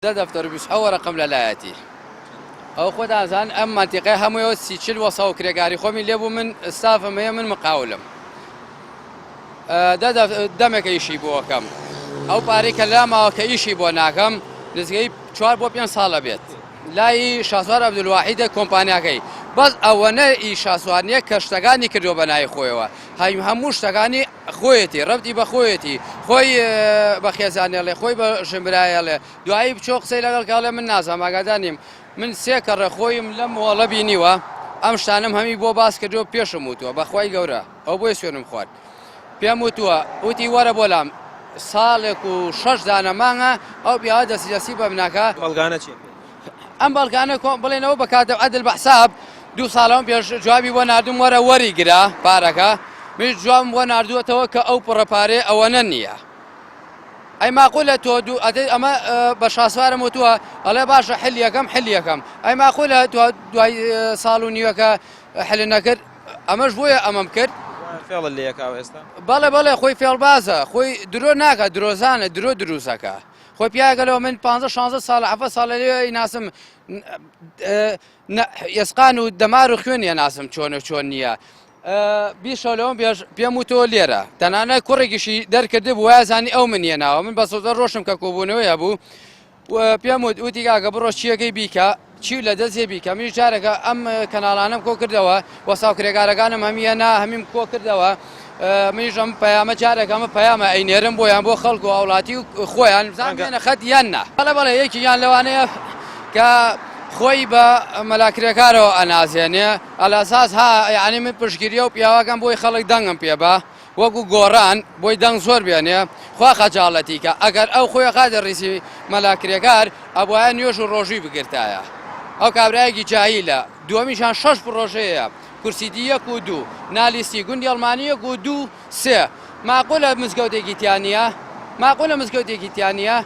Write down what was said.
دە دەفتەر و 27 وەرەقەم لە لایەتی. ئەوە خۆتان ئەزانن ئەم مەنتیقەیە هەموویەوە سی چل وەسا و کرێکاری خۆمی لێ بوو من ستافم هەیە من مقاولم. دە دەمێکە ئیشی بۆ ئەکەم. ئەو پارەی کە لاماوە کە ئیشی بۆ ناکەم نزیکەی چوار بۆ پێنج ساڵە بێت. لای شاسوار عەبدولواحیدە کۆمپانیاکەی بەس ئەوەنە ئی شاسوار نییە کە شتەکانی کردووە بە ناوی خۆیەوە هەموو شتەکانی خۆیەتی ڕەبتی بە خۆیەتی خۆی بە خێزانێڵێ خۆی بە ژنبرایەڵێ دوایی بچۆ قسەی لەگەڵ کاڵێ من نازانم ئاگادار نیم من سێ کەڕە خۆیم لەم مۆڵە بینیوە ئەم شتانم هەمی بۆ باس کردووە پێشم وتووە بەخوای گەورە ئەو بۆی سوێنم خوارد پێم وتووە وتی وەرە بۆ لام ساڵێک و شەش دانە مانگە ئەو پیاوە دەستی دەستی بەم ناکا. بەڵگانە چین؟ ئەم بەڵگانە کۆ بڵێنەوە بە کاتە عەدل بە حساب دوو ساڵەوە پێش جوابی بۆ ناردوم وەرە وەری گرە پارەکە منیش جوابم بۆ ناردووەتەوە کە ئەو پڕە پارەیە ئەوەنە نییە ئەی ماقولە تۆ دوو ئەدەی ئەمە بە شاسوارم وتووە ئەڵێ باشە حل یەکەم حل یەکەم ئەی ماقولە تۆ دوای ساڵ و نیوەکە حل نەکرد ئەمەش بۆیە ئەمەم کرد. فێڵت لێ ئەکا ئێستا؟ بەڵێ بەڵێ خۆی فێڵبازە خۆی درۆ ناکا درۆزانە درۆ دروستەکە خۆی پیاگە لەوە من 15 16 ساڵ 17 ساڵە لێ ناسم ئێسقان و دەمار و خوێن ناسم چۆن و چۆن نییە. بیشەو لەوەم پێش پێم وتۆ لێرە تەنانە کوڕێکیشی دەرکرد بوو وایزانی ئەو منیە ناوە من بە سۆزە ڕۆشم کە کۆبوونەوەی هەبوو پێم وت وتی کاکە بڕۆ چیەکەی بیکە چی لە دەستێ بیکە منیش جارێکە ئەم کەناڵانەم کۆ کردەوە وەساو کرێکارەکانم هەمیە نا هەمیم کۆ کردەوە منیش ئەم پەیامە جارێک ئەمە پەیامە ئەینێرم بۆیان بۆ خەڵک و هاوڵاتی و خۆیان بزان بێنە خەت یان نا بەڵێ بەڵێ یەکیان لەوانەیە کە خۆی بە مەلا کرێکارەوە ئەنازێنێ ئەلاساس ها یعنی من پشتگیریە و پیاوەکەم بۆی خەڵک دەنگم پێ بە وەکو گۆڕان بۆی دەنگ زۆر بێنێ خوا خەجاڵەتی کە ئەگەر ئەو خۆی ئەخاتە ڕیزی مەلا کرێکار ئەبوایە نوێژ و ڕۆژووی بگرتایە ئەو کابرایەکی جاهیلە دووەمیشان شەش پڕۆژەیە کورسی دی یەک و دوو نالیستی گوندی ئەڵمانی یەک و دوو سێ ماقولە مزگەوتێکی تیا نییە ماقولە مزگەوتێکی تیا نییە.